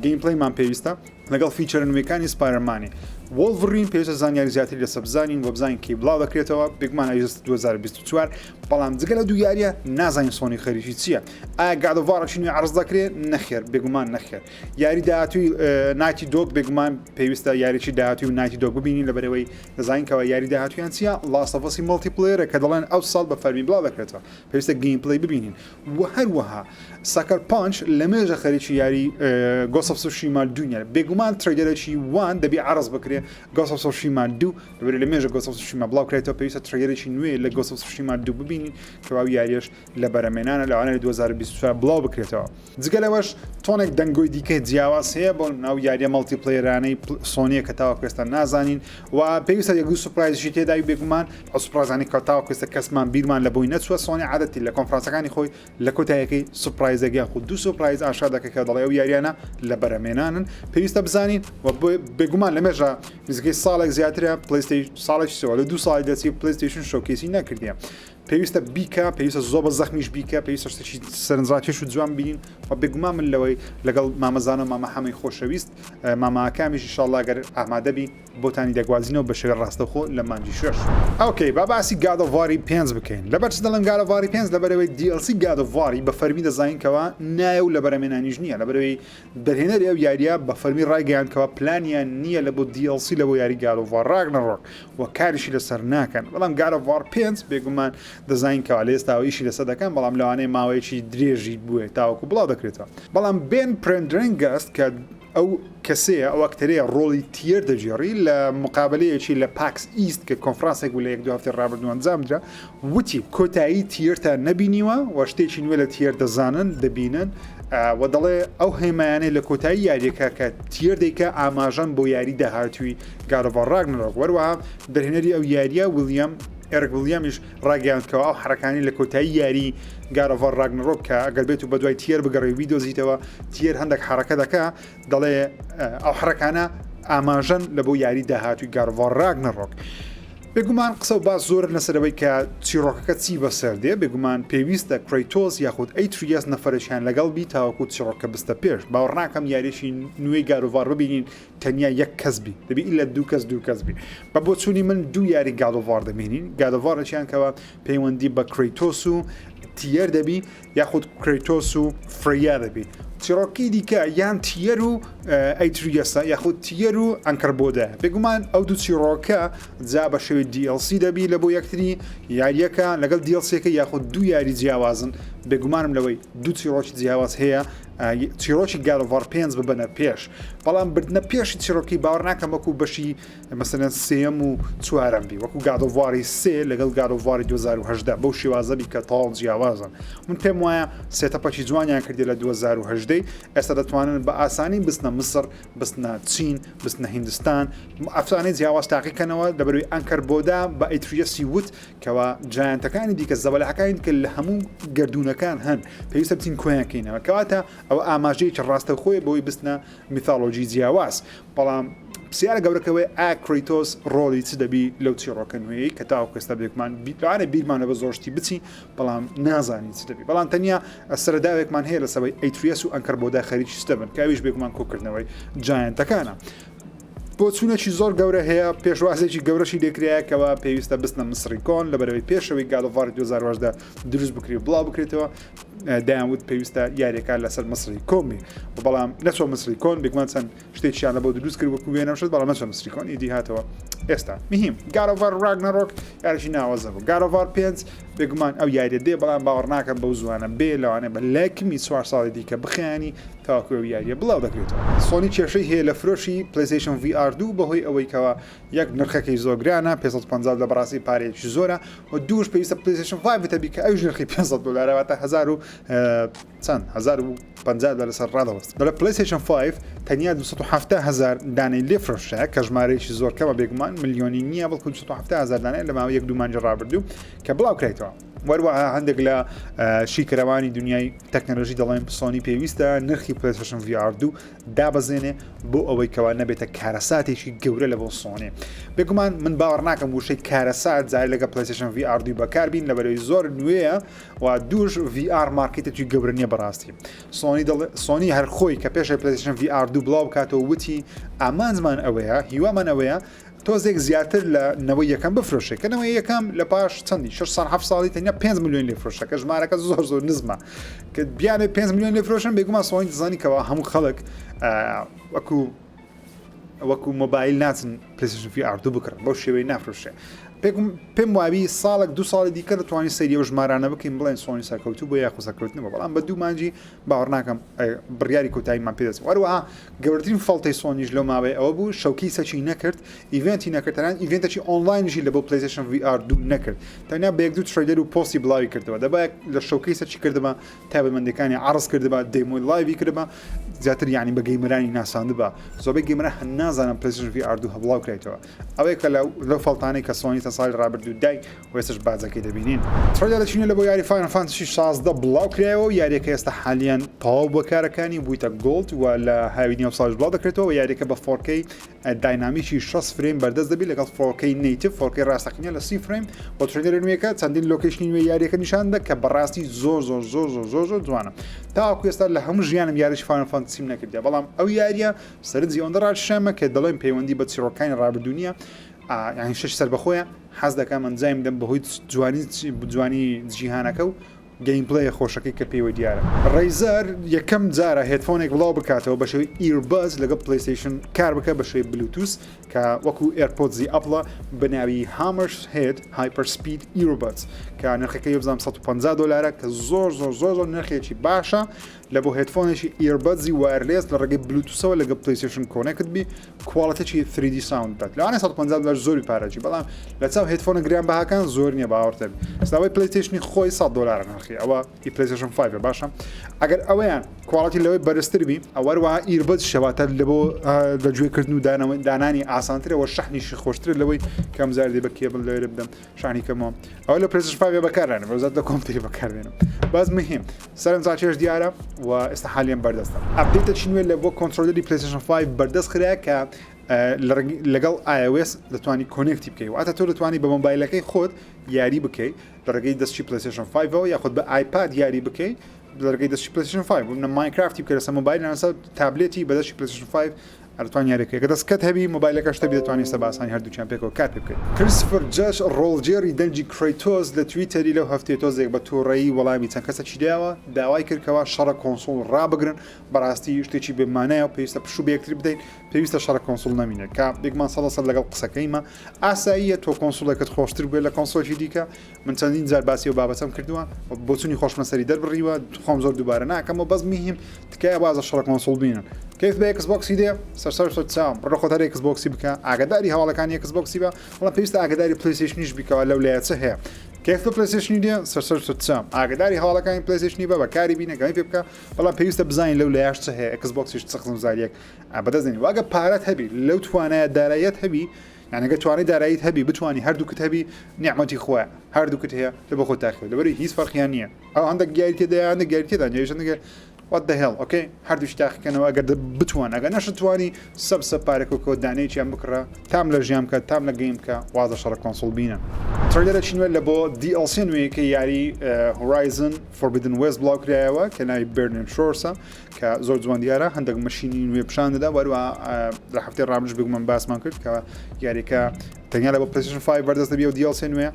gameplay مان پێویستە لەگەڵ feature ە نوێکانی Spider-Man ی Wolverine پێویستە زانیاری زیاتری لەسەر بزانین و بزانین کەی بڵاو دەکرێتەوە بێگومان ئەویست 2024 بەڵام جگە لە دوو یاریە نازانین سۆنی خەریکی چییە ئایا God of War ەکی نوێ عەرز دەکرێت نەخێر بێگومان نەخێر یاری داهاتووی Naughty Dog بێگومان پێویستە یاریی داهاتووی و Naughty Dog ببینین لە بەرەوەی دەزانین کەەوە یاری داهاتویان چییە Last of Us ی multiplayer ە کە دەڵێن ئەو ساڵ بە فەرمی بڵاو دەکرێتەوە پێویستە gameplay ببینین و هەروەها Sucker Punch لە مێژە خەریکی یاری Ghost of Tsushima دوو نیە بێگومان trailer ێکی وان دەبی عەرز بکرێ Ghost of Tsushima دوو لەبەر لە مێژە Ghost of Tsushima بڵاو کرێتەوە پێویستە trailer ێکی نوێ لە Ghost of Tsushima دوو ببینین کەوا یاریش لە بەرەمێنانە لەوانەیە لە 2024 بڵاو بکرێتەوە. جگە لەوەش تۆنێک دەنگۆی دیکەی جیاواز هەیە بۆ ناو یاریە multiplayer انەی سۆنیە کە تاوەکو ئێستا نازانین و پێویستە یەک دوو surprise یشی تێدای بێگومان ئەو surprise انەی کە تاوەکو ئێستا کەسمان بیرمان لە بۆی نەچووە سۆنی عادەتی لە کۆنفرانسەکانی خۆی لە کۆتایەکەی surprise ێک یاخود دوو surprise ئاشکرا دەکات کە دەڵێ ئەو یاریانە لە بەرەمێنانن پێویستە بزانین و بێگومان لە مێژە نزیکەی ساڵێک زیاترە PlayStation ساڵێکی سەوە لە دوو ساڵی دەچی PlayStation showcase ی نەکردیە پێویستە بیکا پێویستە زۆر بە زەخمیش بیکە پێویستە شتێکی سەرنجڕاکێش و جوان بینین و بێگومان من لەوەی لەگەڵ مامەزانە و مامە حەمەی خۆشەویست ماماکامیش ئیشاڵڵا گەر ئامادەبی بۆتانی دەگوازینەوە بە شێوەی ڕاستەوخۆ لە مانگی شەش. okay با باسی God of War ی پێنج بکەین لەبەر چ دەڵێم God of War ی پێنج لەبەرئەوەی DLC God of War ی بە فەرمی دەزانین کەوا نایە و لە بەرەمێنانیش نییە لەبەرئەوەی دەرهێنەری ئەو یارییە بە فەرمی ڕایگەیاند کەوا پلانیان نییە لە بۆ DLC لە بۆ یاری God of War Ragnarok و کاریشی لەسەر ناکەن بەڵام God of War پێنج بێگومان دەزانین کەوا لە ئێستاوە ئیشی لەسەر دەکەن بەڵام لەوانەیە ماوەیەکی درێژی بوێ تاوەکو بڵاو دەکرێتەوە بەڵام بێن پرێندرێنگاست کە ئەو کەسەیە ئەو ئەکتەرەیە ڕۆڵی تیەر دەگێڕی لە مقابلەیەکی لە PAX East کە کۆنفرانسێک بوو لە یەک دو هەفتەی ڕابردوو ئەنجامدرا وتی کۆتایی تیەرتان نەبینیوە و شتێکی نوێ لە تیەر دەزانن دەبینن و دەڵێ ئەو هێمایانەی لە کۆتایی یاریەکە کە تیەر دەیکا ئاماژەن بۆ یاری داهاتووی God of War Ragnarok وەروەها دەرهێنەری ئەو یاریە ویلیام ئێرک ویلیامیش ڕاگەیاند کەوا ئەو حەرەکانی لە کۆتایی یاری God of War Ragnarok کە ئەگەر بێت و بەدوای تیەر بگەڕێ و بیدۆزیتەوە تیەر هەندێک حەرەکە دەکا دەڵێ ئەو حەرەکانە ئاماژەن لە بۆ یاری داهاتووی God of War Ragnarok. بێگومان قسە و باس زۆرن لەسەر ئەوەی کە چیڕۆکەکە چی بەسەر دێ، بێگومان پێویستە کرەیتۆس یاخود ئەیتریەس نەفەرێکیان لەگەڵ بی تاوەکو چیڕۆکەکە بستە پێش، باوەڕ ناکەم یاریی نوێی God of War ببینین تەنیا یەک کەس بی، دەبی ئیلا دوو کەس دوو کەس بی. بە بۆچوونی من دوو یاری God of War دەبینین، God of War ێکیان کەوا پەیوەندی بە کرەیتۆس و تیەر دەبی، یاخود کرەیتۆس و فریا دەبی چیڕۆکی دیکە یان تیەر و ئەیتریەسە یاخود تیەر و ئەنکەربۆدە بێگومان ئەو دوو چیڕۆکە جا بە شێوەی DLC دەبی لە بۆ یەکتری یاریەکە لەگەڵ DLC ەکە یاخود دوو یاری جیاوازن بێگومانم لەوەی دوو چیڕۆکی جیاواز هەیە چیرۆکی God of War پێنج ببەنە پێش بەڵام بردنە پێشی چیرۆکی باوەڕ ناکەم وەکو بەشی مەسەلەن سێیەم و چوارەم بی وەکو God of War ی سێ لەگەڵ God of War ی 2018 بەو شێوازە بی کە تەواو جیاوازن من پێم وایە setup ەکی جوانیان کردی لە 2018 ئێستا دەتوانن بە ئاسانی بستنە مسر بستنە چین بستنە هیندستان ئەفسانەی جیاواز تاقیکەنەوە لەبەروی ئەنکەر بۆدا بە ئەیتریەسی وت کەوا giant ەکانی دیکە زەبەلاحەکانی دیکە لە هەموو گردونەکە. ستونەکان هەن پێویستە بچین کۆیان کەینەوە کەواتە ئەوە ئاماژەیەکی ڕاستەوخۆیە بۆی بستنە mythology جیاواز بەڵام پرسیارە گەورەکە ئەوەیە ئایا کرەیتۆس ڕۆڵی چ دەبی لەو چیڕۆکە نوێیەی کە تاوەکو ئێستا بێگومان لەوانەیە بیرمان لە بە زۆر شتی بچی بەڵام نازانین چ دەبی بەڵام تەنیا سەرەداوێکمان هەیە لەسەوەی ئەیتریەس و ئەنکەر بۆدا خەریکی چ دەبن کە ئەویش بێگومان کۆکردنەوەی giant ەکانە. بۆچوونێکی زۆر گەورە هەیە پێشوازێکی گەورەشی لێکرایە کەوا پێویستە بستنە مسری کۆن لەبەرەوەی پێشەوەی God of War ی 2018 دروست بکری و بڵاو بکرێتەوە دایان وت پێویستە یاریەکان لەسەر مسری کۆن بێ بەڵام نەچوە مسری کۆن بێگومان چەند شتێکیان لە بۆ دروست کرد وەکو وێنە شت بەڵام نەچوە مسری کۆن ئیدی هاتەوە ئێستا مهم God of War Ragnarok یاریی ناوەزە بوو God of War پێنج بێگومان ئەو یاریە دێ بەڵام باوەڕ ناکەم بەو زوانە بێ لەوانەیە بە لایکمی چوار ساڵی دیکە بخیانی تاوەکو ئەو یاریە بڵاو دەکرێتەوە. سۆنی کێشەی هەیە لە فرۆشی PlayStation VR 2 بەهۆی ئەوەی کەوا یەک نرخەکەی زۆر گرانە 550 دۆلار بەڕاستی پارەیەکی زۆرە و دووش پێویستە PlayStation 5 هەبی کە ئەویش نرخی 500 دۆلارە واتە هەزار و چەند 1050 دۆلار لەسەر ڕادەوەست دەڵێ PlayStation 5 تەنیا 270 هەزار دانەی لێ فرۆشرا کە ژمارەیەکی زۆر کەمە بێگومان ملیۆنی نییە بەڵکو 270 هەزار دانەیە لە ماوەی یەک دوو مانگی ڕابردوو کە بڵاو کرایتەوە وەروەها هەندێک لە شیکەرەوانی دنیای تەکنەلۆژی دەڵێن سۆنی پێویستە نرخی PlayStation VR 2 دابەزێنێ بۆ ئەوەی کەوا نەبێتە کارەساتێکی گەورە لە بۆ سۆنی بێگومان من باوەڕ ناکەم وشەی کارەسات جارێ لەگە PlayStation VR 2 بەکاربین لەبەرەوەی زۆر نوێیە و دووش VR market ێکی گەورە نییە بەڕاستی سۆنی دەڵێ سۆنی هەر خۆی کە پێشەوەی PlayStation VR 2 بڵاو بکاتەوە وتی ئامانجمان ئەوەیە هیوامان ئەوەیە تۆزێک زیاتر لە نەوەی یەکەم بفرۆشێ کە نەوەی یەکەم لە پاش چەندی 6 ساڵ 7 ساڵی تەنیا 5 میلیۆن لێ فرۆشە کە ژمارەکە زۆر زۆر نزمە کە بیانێ 5 میلیۆن لێ فرۆشن بێگومان سۆنی دەزانی کەوا هەموو خەڵک وەکو وەکو مۆبایل ناچن PlayStation VR دوو بکڕن بەو شێوەی نافرۆشێ پێم وابی ساڵێک دو ساڵی دیکە دەتوانین سەیری ئەو ژمارانە بکەین بڵێن سۆنی سەرکەوتوو بۆ یاخود سەرکەوتن بووە بەڵام بە دوو مانگی باوەڕ ناکەم بڕیاری کۆتاییمان پێ دەست وەروەها گەورەترین فەڵتەی سۆنیش لەو ماوەی ئەوە بوو showcase ەکی نەکرد event ی نەکرد تەنانەت event ەکی ئۆنلاینیشی لە بۆ PlayStation VR دوو نەکرد تەنیا بە یەک دوو trailer و پۆستی بڵاوی کردەوە دەبایە لە showcase ەکی کردبا تایبەتمەندیەکانی عەڕز کردبا demo ی live ی کردبا زیاتر یعنی بە gamer انی ناساندبا زۆربەی gamer ان هەر نازانن PlayStation VR دوو هەبڵاو کرایتەوە ئەوەیە کە لەو فەڵتانەی کە سۆنی چەند ساڵی ڕابردوو دای و ئێستاش باجەکەی دەبینین. trailer ێکی نوێ لە بۆ یاری Final Fantasy 16 بڵاو کرایەوە و یاریەکە ئێستا حالیان تەواو بووە کارەکانی بوویتە gold و لە هاوینی ئەو ساڵیش بڵاو دەکرێتەوە و یاریەکە بە 4K dynamic ی 60 frame بەردەست دەبی لەگەڵ 4K native 4K ڕاستەقینە لە 30 frame و trailer ە نوێیەکە چەندین location ی نوێی یاریەکە نیشان دەدا کە بەڕاستی زۆر زۆر زۆر زۆر زۆر زۆر جوانە تاوەکو ئێستا لە هەموو ژیانم یاریی Final Fantasy م نەکردیە بەڵام ئەو یاریە سەرنجی ئەوەندە ڕاکشامە کە دەڵێن پەیوەندی بە چیڕۆکانی ڕابردوو نییە یانی شش سەربەخۆیە حەز دەکەم ئەنجامی بدەم بەهۆی جوانی جوانی جیهانەکە و gameplay ە خۆشەکەی کە پێوە دیارە. Razer یەکەم جارە headphone ێک بڵاو بکاتەوە بە شێوەی earbuds لەگەڵ PlayStation کار بکە بە شێوەی بلوتوس کە وەکو AirPods ی Apple ە بە ناوی Hammerhead HyperSpeed Earbuds کە نرخەکەی بزانم 150 دۆلارە کە زۆر زۆر زۆر زۆر نرخێکی باشە لە بۆ headphone ێکی earbuds ی wireless لە ڕێگەی بلوتوسەوە لەگەڵ PlayStation connect بی quality ی 3D sound بدات لەوانەیە 150 دلار زۆری پارەچی بەڵام لە چاو headphone ە گران بەهاکان زۆر نییە باوەڕتە ئێستا ئەوەی PlayStation ی خۆی 100 دلار نرخی ئەوە ئی PlayStation 5 باشە ئەگەر ئەوەیان quality لەوەی بەرزتر بی ئەوەروە earbuds شەواتە لە بۆ لە گوێکردن و دانانی ئاسانترەوە شەحنیشی خۆشترە لەوەی کەم زاردی بە کێبل لەوێ بدەم شانی کەمەوە ئەوە لە PlayStation 5 بەکارانە بەزات لە کۆمپیوتەری بەکاربێنم باز مهم سەرنجڕاکێش دیارە و ئێستا حالیان بەردەستە. update ێکی نوێ لە بۆ controller ی PlayStation 5 بەردەست خرا کە لەگەڵ iOS دەتوانی connect ی بکەی واتە تۆ دەتوانی بە مۆبایلەکەی خۆت یاری بکەی لە ڕێگەی دەستی PlayStation 5ەوە یاخود بە iPad یاری بکەی لە ڕێگەی دەستی PlayStation 5 بۆ Minecraft ی بکە لەسەر مۆبایل لەسەر تابلێتی بە دەستی PlayStation 5 ئەتوانی یاریەکە گەر دەستکەت هەبی مۆبایلەکەشت هەبی دەتوانی ئێستا بە ئاسانی هەردووکیان پێکەوە کار پێ بکەیت. کریستفەر جەج ڕۆڵگێڕی دەنگی کرەیتۆس لە تویتەری لەو هەفتەیە تۆزێک بە توڕەیی وەڵامی چەند کەسێکی دایەوە، داوای کرد کەوا شەڕە console ڕابگرن، بەڕاستی شتێکی بێ مانایە و پێویستە پشوو بە یەکتری بدەین، پێویستە شەڕە console نەمینێت، کە بێگومان سەدا سەد لەگەڵ قسەکەیمە، ئاساییە تۆ console ێکت خۆشتر بوێت لە console ێکی دیکە، من چەندین جار باسی ئەو بابەتەم کردووە و بۆچوونی خۆشم لەسەری دەربڕیوە خۆم زۆر دووبارە ناکەمەوە بەس مهم تکایە واز لە شەڕە console بینن کەیف بە Xbox ی دێ سەرسەر سەر چاوم بڕۆ خۆت هەر Xbox ی بکە ئاگاداری هەواڵەکانی Xbox ی بە بەڵام پێویستە ئاگاداری PlayStation یش بیکەوە لەو لایە چ هەیە کەیف بە PlayStation ی دێ سەرسەر سەر چاوم ئاگاداری هەواڵەکانی PlayStation ی بە بەکاری بینە گەمەی پێ بکە بەڵام پێویستە بزانین لەو لایەش چ هەیە Xbox یش چ خزمزاریەک بەدەست دێنی واگە پارەت هەبی لەو توانایە داراییەت هەبی. یعنی گەر توانای داراییت هەبی بتوانی هەردووکت هەبی نیعمەتی خوایە هەردووکت هەیە لە بۆ خۆت تاقیەوە لەبەرئەوەی هیچ فەرقیان نییە ئەو هەندێک یاری تێدایە هەندێک یاری تێدا نییە ئەویش هەندێک What the hell okay هەردووکی تاقیکەنەوە ئەگەر بتوان ئەگەر نەشتوانی سەب سەب پارەکە کۆ دانەیەکیان بکڕە تام لە ژیان بکە تام لە game بکە واز لە شەڕە console بینە. trailer ێکی نوێ لە بۆ DLC نوێیەکەی یاری Horizon Forbidden West بڵاوکرایەوە کە ناوی Burning Shores ە کە زۆر جوان دیارە هەندێک مەشینی نوێ پیشان دەدا وەروە لە هەفتەی ڕابردووش بێگومان باسمان کرد کە یاریەکە تەنیا لە بۆ PlayStation 5 بەردەست دەبی و DLC نوێ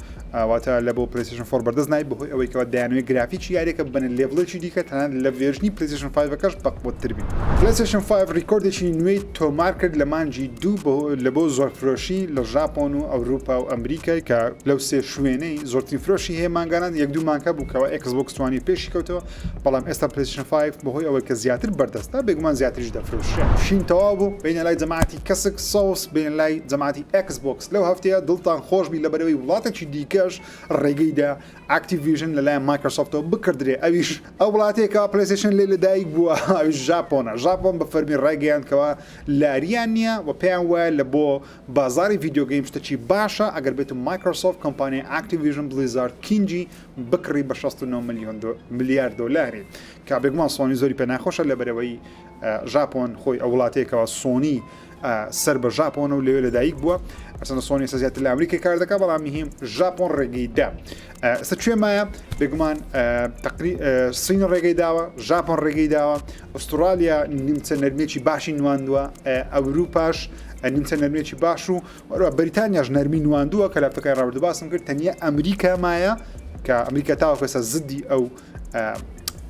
واتە لە بۆ PlayStation 4 بەردەست نای بەهۆی ئەوەی کەوا دەیانەوێت گرافیکی یاریەکە ببەنە level ێکی دیکە تەنانەت لە version ی PlayStation 5 ەکەش بەقوەتتر بی. PlayStation 5 ریکۆردێکی نوێی تۆمار کرد لە مانگی دوو لە بۆ زۆرفرۆشی لە ژاپۆن و ئەوروپا و ئەمریکای کە لەو سێ شوێنەی زۆرترین فرۆشی هەیە مانگانە یەک دوو مانگ هەبوو کەوا Xbox توانی پێشی کەوتەوە بەڵام ئێستا PlayStation 5 بەهۆی ئەوەی کە زیاتر بەردەستە بێگومان زیاتریش دەفرۆشرێ. شین تەواو بوو بێینە لای جەماعەتی کەسک سەوز بێینە لای جەماعەتی Xbox لەو هەفتەیە دڵتان خۆش بی لەبەرئەوەی وڵاتێکی دیکەش ڕێگەی دا Activision لەلایەن مایکرۆسۆفتەوە بکڕدرێ ئەویش ئەو وڵاتەیە کەوا PlayStation لێ لەدایک بووە ئەویش ژاپۆنە ژاپۆن بە فەرمی ڕایگەیاند کەوا لاریان نییە و پێیان وایە لە بۆ بازاڕی video game شتەکی باشە ئەگەر بێت و مایکرۆسۆفت کۆمپانیای Activision Blizzard King ی بکڕی بە 69 ملیۆن ملیار دۆلاری کە بێگومان سۆنی زۆری پێ ناخۆشە لەبەرئەوەی ژاپۆن خۆی ئەو وڵاتەیە کەوا سۆنی سەر بە ژاپۆنە و لەوێ لەدایک بووە ئەسەنە سۆنی ئێستا زیاتر لە ئەمریکا کار دەکات بەڵام مهم ژاپۆن ڕێگەی دا ئێستا کوێ مایە بێگومان تقری سین ڕێگەی داوە ژاپۆن ڕێگەی داوە ئوسترالیا نیمچە نەرمێکی باشی نواندووە ئەوروپاش نیمچە نەرمێکی باش و وەروە بەریتانیاش نەرمی نواندووە کە لاپتەکای ڕابردوو باسم کرد تەنیا ئەمریکا مایە کە ئەمریکا تاوەکو ئێستا زدی ئەو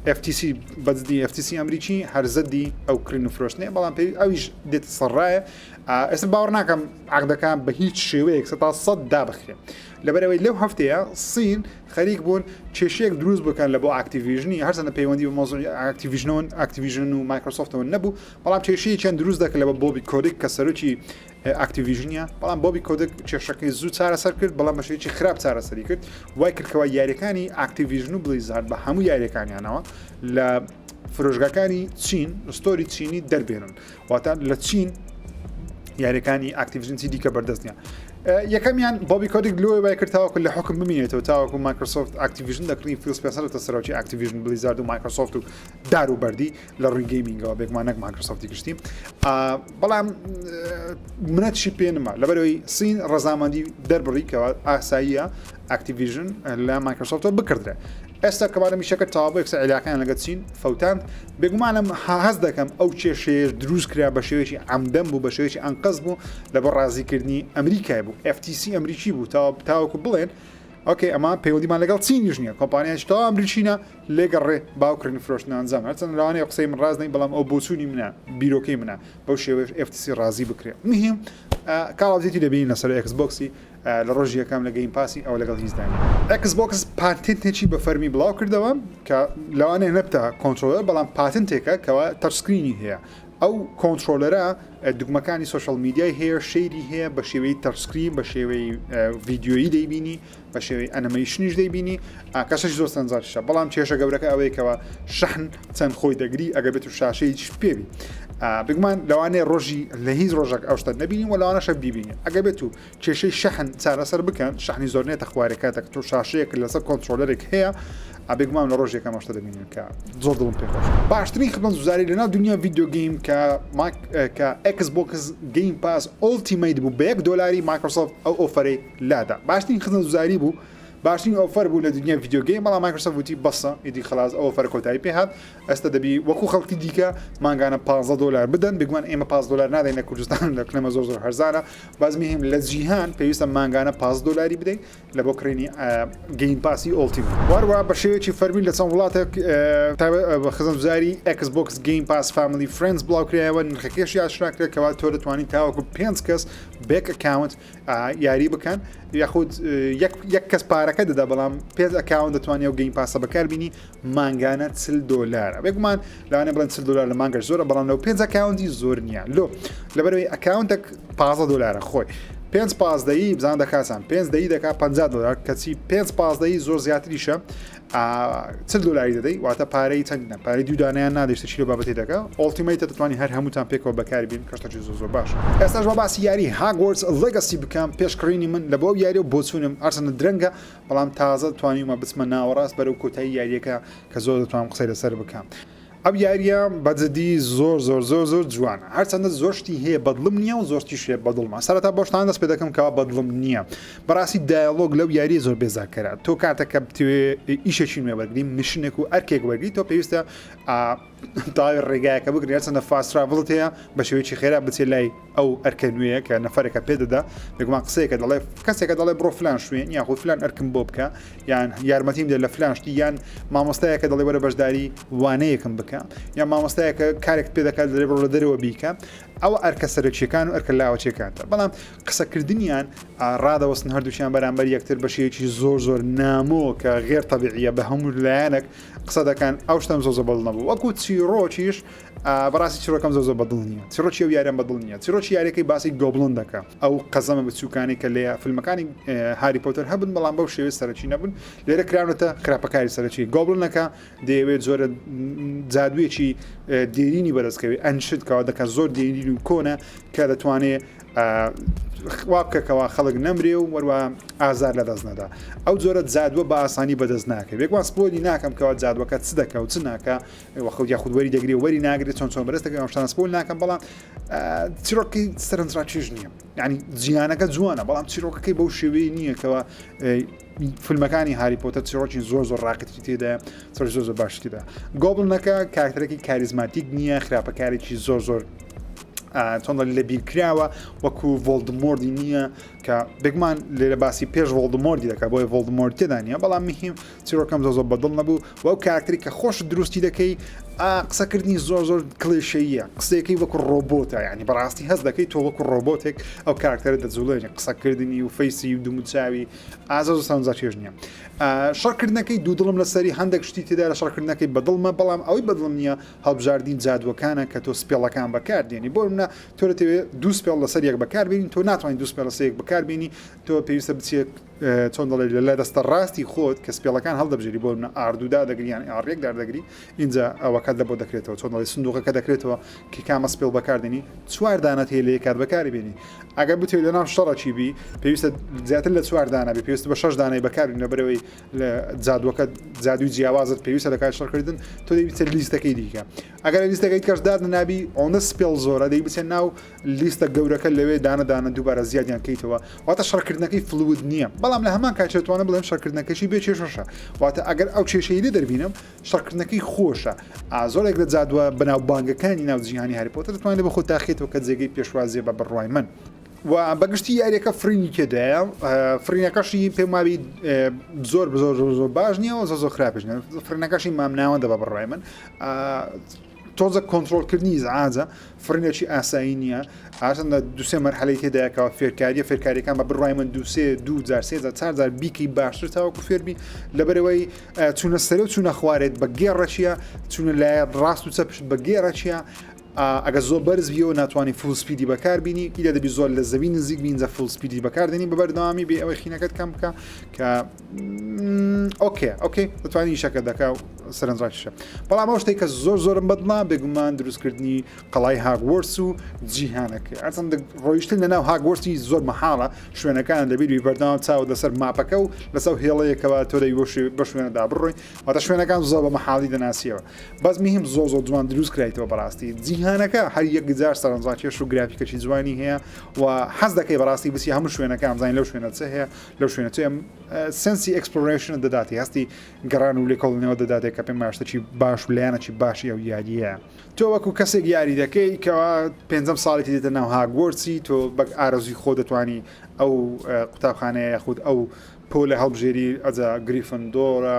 FTC بەدی FTC ئەمریکی هەر زدی ئەو کڕین و فرۆشتنێ بەڵام پێی ئەویش دێت سەرڕایە ئێستا باوەڕ ناکەم عقدەکان بە هیچ شێوەیەک سە تا سەد دابخرێ لەبەرەوەی لەو هەفتەیە سین خەریک بوون کێشەیەک دروست بکەن لە بۆ Activision ی هەرچەندە پەیوەندی بە مۆزوعی Activision Activision و مایکرۆسۆفتەوە نەبوو بەڵام کێشەیەکیان دروست دەکرد لە بە بۆبی کۆدیک کە سەرۆکی Activision ە بەڵام بۆبی کۆدک کێشەکەی زوو چارەسەر کرد بەڵام بە شێوەیەکی خراپ چارەسەری کرد وای کرد کەوا یاریەکانی Activision و Blizzard بە هەموو یاریەکانیانەوە لە فرۆشگاکانی چین store ی چینی دەربێنن واتە لە چین یاریەکانی Activision چی دیکە بەردەست نییە یەکەمیان بۆبی کۆدیک لۆی وای کرد تاوەکو لە حکم بمینێتەوە تاوەکو مایکرۆسۆفت Activision دەکڕی فیل سپێنسەر تە سەرۆکی Activision Blizzard و مایکرۆسۆفت و دار و بەردی لە ڕووی gaming ەوە بێگومان نەک مایکرۆسۆفتی گشتی بەڵام منەتشی پێ نما لەبەرەوەی سین ڕەزامەندی دەربڕی کەەوە ئاساییە Activision لە مایکرۆسۆفتەوە بکردرێ ئێستا کەوارە میشەکە تەواو یەکسەر عیلاقیان لەگە چین فەوتاند بێگومانم هەست دەکەم ئەو کێشەیە دروست کرا بە شێوەیەکی عەمدەن بوو بە شێوەیەکی ئەنقەست بوو لە بۆ ڕازیکردنی ئەمریکای بوو FTC ئەمریکی بوو تا تاوەکو بڵێن okay ئەمە پەیوەندیمان لەگەڵ چینیش نییە کۆمپانیایش تەواو ئەمریکینە لێگەڕێ باو کڕین و فرۆشتن ئەنجام هەرچەند لەوانەیە قسەی من ڕاست نەی بەڵام ئەو بۆچوونی منە بیرۆکەی منە بەو شێوەیەش FTC ڕازی بکرێ مهم Call of Duty دەبینین لەسەر Xbox ی لە ڕۆژی یەکەم لە Game Pass ی ئەوە لەگەڵ هیچ دانیە. Xbox patent ێکی بە فەرمی بڵاو کردەوە کە لەوانەیە نەبتە controller بەڵام patent ێکە کەوا touch screen ی هەیە ئەو controller ە دوگمەکانی social media ی هەیە share ی هەیە بە شێوەی touch screen بە شێوەی ڤیدیۆیی دەیبینی بە شێوەی ئەنەمەیشنیش دەیبینی کەسەش زۆر سەنجارشە بەڵام کێشە گەورەکە ئەوەیە کەەوە شەحن چەند خۆی دەگری ئەگەر بێت و شاشەیەکیش پێبی بگومان لەوانەیە ڕۆژی لە هیچ ڕۆژێک ئەو شتە نەبینین و لەوانەشە بیبینین ئەگەر بێت و کێشەی شەحن چارەسەر بکەن شەحنی زۆر نێتە خوارێ کاتێک تۆ شاشەیەک لەسەر controller ێک هەیە بێگومان لە ڕۆژێک ئەم شتە دەبینین کە زۆر دڵم پێ خۆش باشترین خزمەتگوزاری لەناو دنیا video game کە ماک کە Xbox Game Pass Ultimate بوو بە یەک دۆلاری مایکرۆسۆفت ئەو offer ەی لادا باشترین خزمەتگوزاری بوو باشترین offer بوو لە دنیای video game بەڵام مایکرۆسۆفت وتی بەسە ئیدی خلاص ئەو offer ە کۆتایی پێ هات ئێستا دەبی وەکو خەڵکی دیکە مانگانە 15 دۆلار بدەن بێگومان ئێمە 15 دۆلار نادەین لە کوردستان لە کنەمە زۆر زۆر هەرزانە بەس مهم لە جیهان پێویستە مانگانە 15 دۆلاری بدەین لە بۆ کڕینی Game Pass ی Ultimate واروە بە شێوەیەکی فەرمی لە چەند وڵاتێک خزمەتگوزاری Xbox Game Pass Family Friends بڵاوکرایەوە نرخەکەشی ئاشکرا کرا کەوا تۆ دەتوانیت تاوەکو پێنج کەس بێک account یاری بکەن یاخود یەک کەس پارەکە دەدا بەڵام پێنج account دەتوانێت و Game Pass ە بەکاربینی مانگانە 40 دۆلارە بێگومان لەوانەیە بڵێن 40 دۆلار لە مانگەش زۆرە بەڵام لەو پێنج account ی زۆر نییە لۆ لەبەرەوەی account ێک 15 دۆلارە خۆی. پێنج پازدەیی بزان دەکاتان پێنج دەی دەکا 50 دلار کەچی پێنج پازدەیی زۆر زیاتریشە 40 دلاری دەدەی واتە پارەی چەند نە پارەی دوو دانیان نادەشتە چی لە بابەتی دەکا Ultimate ە دەتوانانی هەر هەمووتان پێکەوە بەکاری بین کەشتەکی زۆر زۆر باش ئێستاش بە باسی یاری Hogwarts Legacy بکەم پێش کڕینی من لە بۆ ئەو یاری و بۆچوونم هەرچەندە درەنگە بەڵام تازە توانیومە بچمە ناوەڕاست بەرەو کۆتایی یاریەکە کە زۆر دەتوانم قسەی لەسەر بکەم. ئەو یاریە بە جدی زۆر زۆر زۆر زۆر جوانە هەرچەندە زۆر شتی هەیە بەدڵم نییە و زۆر شتیش هەیە بەدڵمە سەرەتا بۆ شتان دەست پێ دەکەم کەوا بەدڵم نییە بەڕاستی dialogue لەو یاریە زۆر بێزارکەرە تۆ کاتێک کە بتوێ ئیشێکی نوێ وەرگری mission ێک و ئەرکێک وەرگری تۆ پێویستە تاوی ڕێگایەکە بگری هەرچەندە fast travel ت هەیە بە شێوەیەکی خێرا بچێت لای ئەو ئەرکە نوێیە کە نەفەرێکە پێ دەدا بێگومان قسەیەکە دەڵێ کەسێکە دەڵێ بڕۆ فلان شوێن یاخود فلان ئەرکم بۆ بکە یان یارمەتیم دە لە فلان شتی یان مامۆستایەکە دەڵێ وەرە بەشداری وانەیەکم بکە یان مامۆستایەکە کارێک پێ دەکات دەڵێ بڕۆ لە دەرەوە بیکە ئەوە ئەرکە سەرەکیەکان و ئەرکە لاوەچەکانتە بەڵام قسەکردنیان ڕادەوەستن هەردووکیان بەرامبەر یەکتر بە شێوەیەکی زۆر زۆر نامۆ کە غێر تەبیعیە بە هەموو لایەنێک قسە دەکەن ئەو شتەم زۆر زۆر بەدڵ نەبوو وەکو چیرۆکیش بەڕاستی چیرۆکەم زۆر زۆر بەدڵ نییە چیرۆکی ئەو یاریەم بەدڵ نییە چیرۆکی یاریەکەی باسی goblin دەکا ئەو قەزەمە بچووکانی کە لە فیلمەکانی هاری پۆتەر هەبن بەڵام بەو شێوەی سەرەکی نەبوون لێرە کراونەتە خراپەکاری سەرەکی goblin ەکە دەیەوێت جۆرە جادوویەکی دێرینی بەدەستکەوێت ancient کەوا دەکات زۆر دێرین و کۆنە کە دەتوانێت وا بکە کەوا خەڵک نەمرێ و وەروە ئازار لە دەست نەدا ئەو جۆرە جادووە بە ئاسانی بەدەست ناکەوێت بێگومان spoil ی ناکەم کەوا جادووەکە چ دەکا و چ ناکا وەخود یاخود وەری دەگری و وەری ناگرێت چۆن چۆن بەرز دەکەم ئەم شتانە spoil ناکەم بەڵام چیرۆکی سەرنجڕاکێش نییە یعنی جیهانەکە جوانە بەڵام چیرۆکەکەی بەو شێوەیە نییە کەەوە فیلمەکانی هاری پۆتەر چیرۆکی زۆر زۆر ڕاقتری تێدایە زۆر زۆر زۆر باشتردا goblin ەکە کارکتەرێکی charismatic نییە خراپەکارێکی زۆر زۆر چۆن لە بیرکراوە وەکو ڤۆڵدمۆردی نییە کە بێگومان لێرە باسی پێش ڤۆڵدمۆردی دەکات بۆیە ڤۆڵدمۆرد تێدا نییە بەڵام مهم چیرۆکەم زۆر زۆر بەدڵ نەبوو و ئەو کارکتەری کە خۆش دروستی دەکەی قسەکردنی زۆر زۆر کڵێشەیە قسەیەکەی وەکو ڕۆبۆتە ینی بەڕاستی هەست دەکەی تۆ وەکو ڕۆبۆتێک ئەو کارکتەرە دەجوڵێنی قسەکردنی و face ی و دموچاوی ئازە زۆر سەرنجڕاکێش نییە شەڕکردنەکەی دوو دڵم لەسەری هەندێک شتی تێدا لە شەڕکردنەکەی بەدڵمە بەڵام ئەوەی بەدڵم نییە هەڵبژاردنی جادووەکانە کە تۆ spell ەکان بەکاردێنی بۆ منە تۆ دەتەوێت دوو spell لەسەر یەک بەکاربێنی تۆ ناتوانانی دوو spell لەسەر یەک بەکاربێنی تۆ پێویستە بچێت چۆن دەڵێ لە دەستە ڕاستی خۆت کە spell ەکان هەڵدەبژێری بۆ منە R دوو دادەگری یان R یەک دادەگری ئینجا ئەوەکەت لە بۆ دەکرێتەوە چۆن دەڵێ سندوقەکە دەکرێتەوە کە کامە spell بەکاردێنی چوار دانەت هەیە لە یەک کات بەکاری بێنی ئەگەر بتەوێت لە ناو شەڕەکی بی پێویستە زیاتر لە چوار دانە بێ پێویست بە شەش دانەی بەکاربێنی لەبەرەوەی لە جادووەکە جادووی جیاوازت پێویستە لە کاتی شەڕکردن تۆ دەی بچێت لیستەکەی دیکە ئەگەر لیستەکەی کەش داد نابی ئەوەندە spell زۆرە دەی بچێت ناو لیستە گەورەکە لەوێ دانە دانە دووبارە زیادیان کەیتەوە واتە شەڕکردنەکەی fluid نییە بەڵام لە هەمان کات دەتوانم بڵێم شەڕکردنەکەشی بێ کێشەشە واتە ئەگەر ئەو کێشەی لێ دەربینم شەڕکردنەکەی خۆشە زۆرێک لە جادووە بەناوبانگەکانی ناو جیهانی هاری پۆتەر دەتوانێت بە خۆت تاقیتەوە کە جێگەی پێشوازیە بە بڕوای من و بەگشتی یاریەکە فڕینی تێدایە فڕینەکەشی پێم وابی زۆر زۆر زۆر زۆر باش نییە و زۆر زۆر خراپش نیە فڕینەکەشی مامناوەندە بە بڕوای من تۆزە کۆنترۆڵکردنی ئیزعاجە فڕینێکی ئاسایی نییە هەرچەندە دوسێ مەرحەلەی تێدایەکەوە فێرکاریە فێرکاریەکان بە بڕای من دوسێ دوو جار سێ جار چار جار بیکەی باشتر تاوەکو فێربی لەبەرەوەی چوونە سەرێ و چوونە خوارێت بە گێڕەچیە چوونە لایە ڕاست و چەپشت بە گێڕەچیە ئەگە زۆر بەرز بیەوە ناتوانانی full speed ی بەکاربینی ئیلە دەبی زۆر لە زەوی نزیک بینجە full speed ی بەکاردێنی بە بەردەوامی بێ ئەوەی خینەکەت کەم بکە کە okay okay دەتوانانی ئیشەکە دەکا و سەرنجڕاکیشە بەڵام ئەو شتێک کە زۆر زۆرم بەدڵە بێگومان دروستکردنی قەڵای هاگوەرس و جیهانەکە ئەرچەند ڕۆیشتن لەناو هاگوەرسی زۆر مەحاڵە شوێنەکان لەبیری بەردەوام چاو لەسەر map ەکە و لەسەر هێڵەیەکەوە تۆ دەی بە شوێنەدا بڕۆی واتە شوێنەکان زۆر بە مەحاڵی دەناسیەوە بەس مهم زۆر زۆر جوان دروست کرایتەوە بەڕاستی جیهانەکە هەر یەکجار سەرنجڕاکێش و گرافیکەکی جوانی هەیە و حەز دەکەی بەڕاستی بچی هەموو شوێنەکان بزانین لەو شوێنە چ هەیە لەو شوێنە چ sense ی exploration دەداتی هەستی گەڕان و لێکۆڵینەوە دەداتێت کە پێم شتێکی باش و لایەنێکی باشی ئەو یاریە تۆ وەکو کەسێک یاری دەکەی کەوا پێنجەم ساڵێکی دێتە ناو هاگوەرسی تۆ بەک ئارەزوی خۆ دەتوانی ئەو قوتابخانەیە یاخود ئەو پۆلە هەڵبژێری ئەجا گریفندۆرە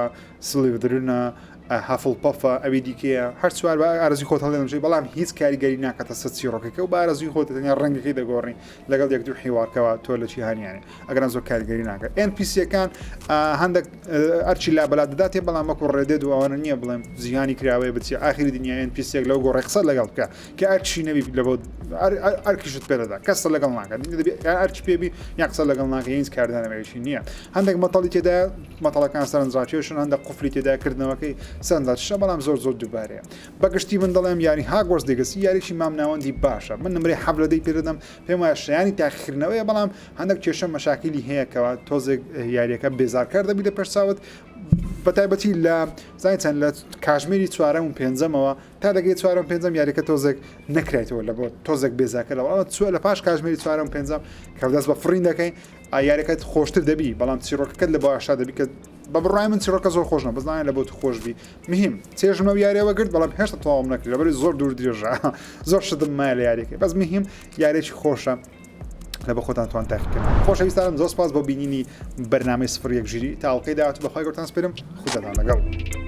سلیڤدرنە. هەفڵپەفە ئەوی دیکەیە هەر چوار بە ئارەزوی خۆت هەڵدەبژێری بەڵام هیچ کاریگەری ناکاتە سەر چیڕۆکەکە و بە ئارەزوی خۆت تەنیا ڕەنگەکەی دەگۆڕی لەگەڵ یەک دوو حیوارکەوە تۆ لە جیهانیانی ئەگەر زۆر کاریگەری ناکات NPC ەکان هەندێک ئەرچی لا بەلا دەداتێ بەڵام وەکو Red Dead و ئەوانە نییە بڵێم جیهانی کراوەیە بچی ئاخری دنیا NPC ێک لەو گۆڕێ قسە لەگەڵ بکە کە ئەرچی نەبی لە بۆ ئەرکیشت پێ دەدا کەسە لەگەڵ ناکات ئەرچ پێبی یان قسە لەگەڵ ناکە هیچ کاردانەوەیەکی نییە هەندێک مەتەڵی تێدا مەتەڵەکان سەرنجڕاکێشن هەندە قفلی تێدا کردنەوەکەی سەرنجڕاکێشە بەڵام زۆر زۆر دووبارەیە بەگشتی من دەڵێم یاری Hogwarts Legacy یاریی مامناوەندی باشە من نمرەی حەفت لە دەی پێ دەدەم پێم وایە شایانی تاقیکردنەوەیە بەڵام هەندێک کێشە مەشاکیلی هەیە کەوا تۆزێک یاریەکە بێزارکەر دەبی لە پێش چاوت بە تایبەتی لە زانی چەند لە کاژمێری چوارەم و پێنجەمەوە تا دەگەی چوارەم پێنجەم یاریەکە تۆزێک نەکرایتەوە لە بۆ تۆزێک بێزاکە لەوە چوە لە پاش کاژمێری چوارەم پێنجەم کە دەست بە فڕین دەکەین یاریەکەت خۆشتر دەبی بەڵام چیرۆکەکەت لە باشا دەبی کە بە بڕای من چیرۆکە زۆر خۆش نە بزانێت لە بۆ تو خۆش بی مهم چێژم لەو یاریەوە گرت بەڵام هێشتا تەواوم نەکرد لەبەری زۆر دوور درێژە زۆر شتم مایە لە یاریەکەی بەس مهم یاریێکی خۆشە لە بە خۆتان توان تاقیکردن خۆشەویستانم زۆر سپاس بۆ بینینی بەرنامەی سفر یەک ژیری تا ئەڵقەی داهاتوو بەخوای گەورەتان سپێرم خوداتان لەگەڵ.